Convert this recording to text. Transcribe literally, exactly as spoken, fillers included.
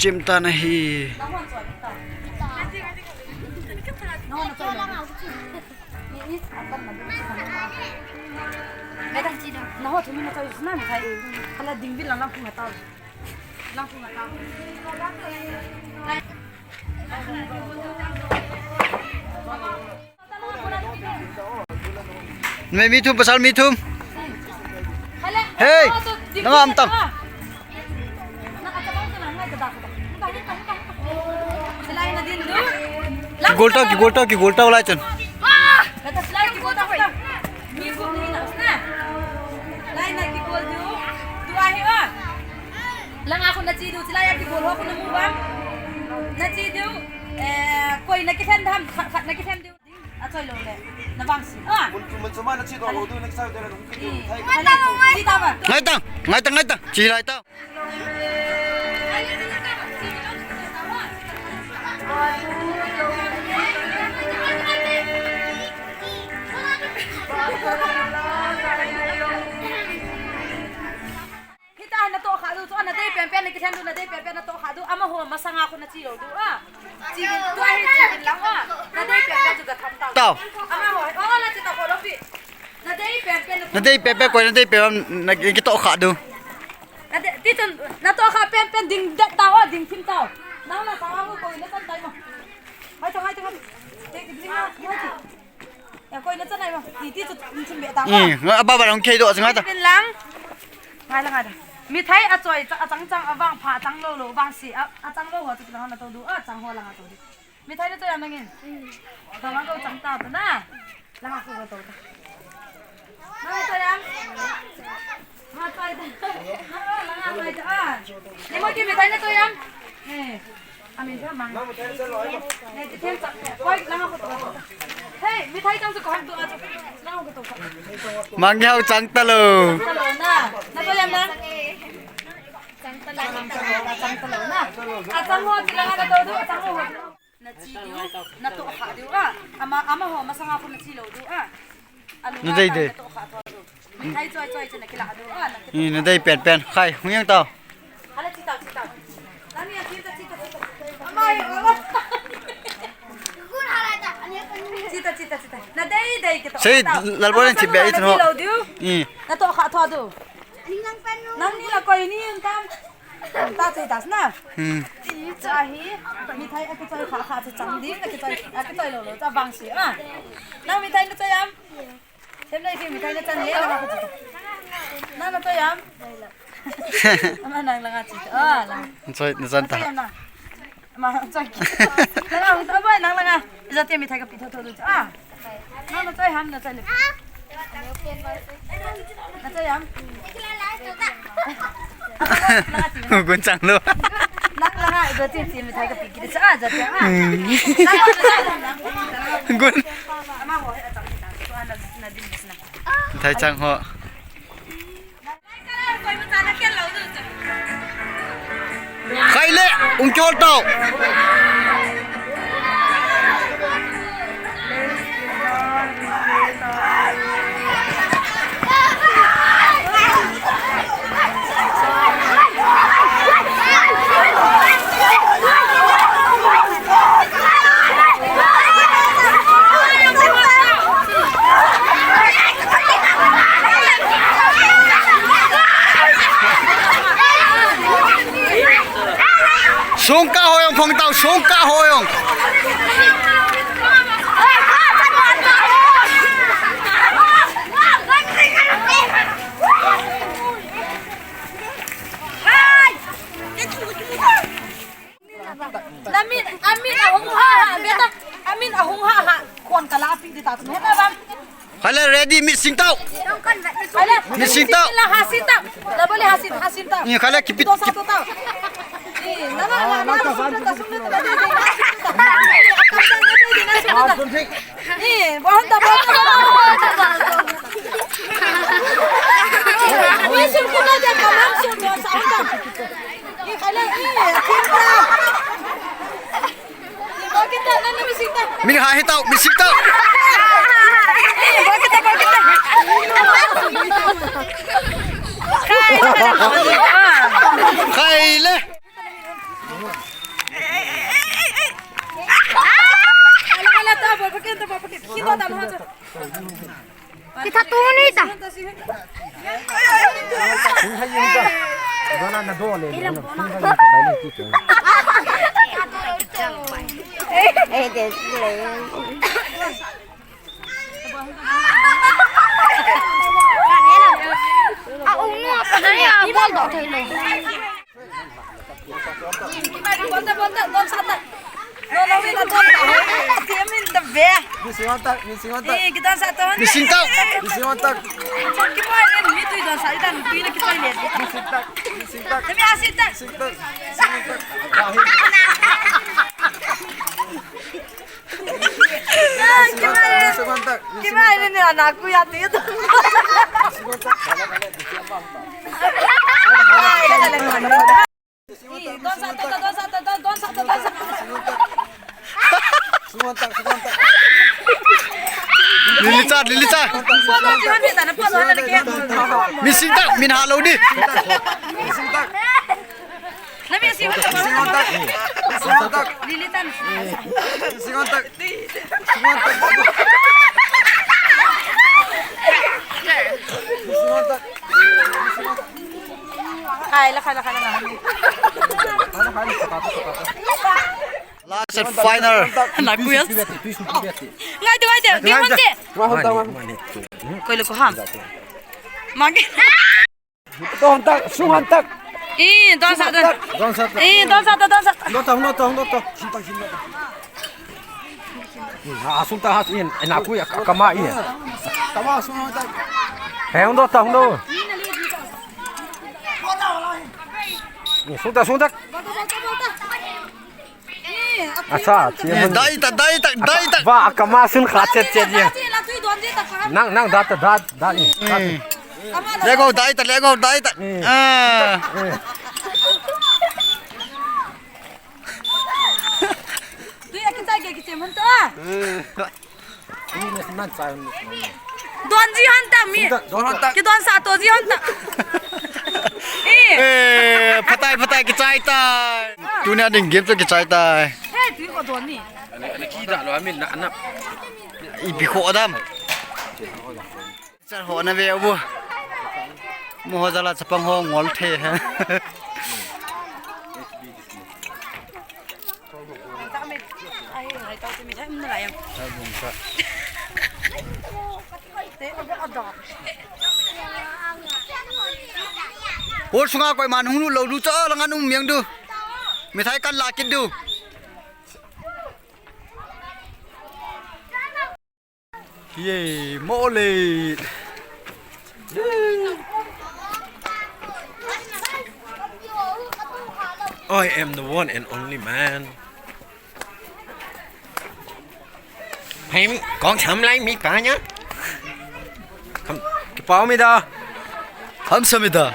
Kim ta na hi. Numei mi thum, pasal mi thum. Hey, nang am tang. Kigol tau, kigol tau, kigol tau lai chun. Langa khu na chi diu, chilai a kigol ho khu na mu vang. Na chi diu, eh, koi na kithen tham, khat, khat na kithen diu. A choi lou le, na vangse. Ah. Mun chu, mun chu ma na chi dong lou diu, na kisai diu, na hung kit diu. Chi ta ba? Ngai tang, ngai tang, ngai tang. Chi lai tang. Hita na toh kha diu, chu na dei penpen na kithen diu, na dei penpen na toh kha diu, amaho masanga khu na chi lou diu, ah. Chi vin, tua hi chi vin lang, ah. Na dei penpen chu ga tham tau. Tau. Amaho, oh, na chi tau kho lou pi. Na dei penpen na. Na dei penpen koi, na dei penpen na kitoh kha diu. Na dei, ti chun, na toh kha penpen ding det tau, ah, ding thim tau. Nang na tau, ah, koi na chan tai mo. Hai tau, hai tau, hai tau. Dei, dei, dei, hai tau. Ya, koi na chan ai mo. Ti, ti chu, chun be tau, ah. Aba ba long khei do, singa ta. Pin lang. Ngai la, ngai la. Mithai a choi, a chang chang, a vangpha, a chang lou lou, vangse, a, a chang lou ho, chu lang na to diu, a chang ho lang a to diu. Mithai na choi am nangin? Mm. Tama ko chang ta tu na. Lang a ko to ta. Na choi am? Ma choi ta. Lang a choi ta. Ni mo ki mithai na choi am? Eh. Mang hao chang talou. Na chi diu, na toh kha diu a. Ama, amaho masanga khu na chi lou diu a. Na dei dei. Mithai choi choi chu na kila diu a. Na dei pen pen. Khai, hung yang tau. Sei, Lalbol in thip be i thun ho. Na toh kha tho diu. Nang ni la koi ni tam. Ta che das na. Hmm. Chu ahi, mithai a kichoi kha kha chu chang ding, a kichoi, a kichoi lou lou, chu vangse a. Nang mithai na choi am? Sem nei ki mithai na chan le, na ko chu. Nang na choi am? Ama nang langa chi. Ah, lang. Choi na chan ta. Choi am na? Ma choi. Nang langa, ta bai nang langa. Jati mithai ka pi tho tho chu. Ah. Nang na choi ham, na choi le. Na choi ham. Gun chang lou. Nang langa, jati chi mithai ka pi ki chu. Ah, jati. Ah. Gun. Ama ho he a chang ta. Chu a na, na din na. Thai chang ho. Khai le, ung chol tau. Songkah ho jong phong tau, songkah ho jong. Na min, a min ahung ha ha, beta. A min ahung ha ha. Kon kala api di ta tu. Hena bam. Khala ready, mit sing tau. Khala. Mit sing tau. La ha sing tau. La bole ha sing, ha sing tau. Ni khala kipit. To sa to tau. Ni, na na na na. Ni, bahut da bahut da. Ni sing ko na ja kalam sing ko sa. Ni khala ni, sing tau. Min ha hi tau, min sing tau. Khai le. Kita tu ni ta. Eh, dia. A, ung nu apa dia, bol doh thei lou. Bol ta, bol ta, don sa ta. No, no, mi na don ta. Ti min ta be. Mi sing wan tak, mi sing wan tak. Eh, ki don sa to. Mi sing tak. Mi sing wan tak. Ki pa ni mi tu don sa, i dan tu ni ki pa ni. Mi sing tak, mi sing tak. Mi a sing tak. Sing tak, sing tak. Sing wan tak, mi sing wan tak. Ki pa ni ni ana ku ya ti tu. Sing wan tak. Don sa ta, don sa ta, don, don sa ta, don sa ta. Sing wan tak, sing wan tak. Lili cha, lili cha. Mi sing tak, min ha lou di. Mi sing tak. Na mi sing wan tak. Sing wan tak. Sing wan tak. Lili cha. Sing wan tak. Sing wan tak. Sing wan tak. Hai, la, la, la, la. Last and final. Na kuya. Ngai tu, ngai tu. Di hon te. Koi le ko ham. Magi. Don tak, sung han tak. Eh, don sa don. Don sa tak. Eh, don sa don, don sa. Don tak, don tak, don tak. Sung tak, sung tak. Ah, sung tak, ha, sung in. Eh, na kuya, ka-, kama in. Kama, sung han tak. Eh, don tak, don. Eh, sung tak, sung tak. Acha, chi mun. Dai ta, dai ta, dai ta. Ba, kama sun kha chet chet ye. Nang, nang, da ta, da, da ni. Let go, dai ta, let go, dai ta. Ah. Tui a kichai ke kiche mun to a. Don ji hon ta mi. Don hon ta. Ki don sa to ji hon ta. Eh. Eh, phatai, phatai, kichai tai. Tunia ding game chu kichai tai. He, tui ko don ni. Ana, ana ki da lo, amin na, ana. Ipi kho dam. Char ho na ve bu. Mo ho jala chapang ho ngol the he. Hol sunga koiman hung lut lou du, cha langa nung miang du. Mithai kan la kit du. Ye, mole. I am the one and only man. Hem, kong tham lai mi pa nya. Ham, kipa mi da. Ham sa mi da.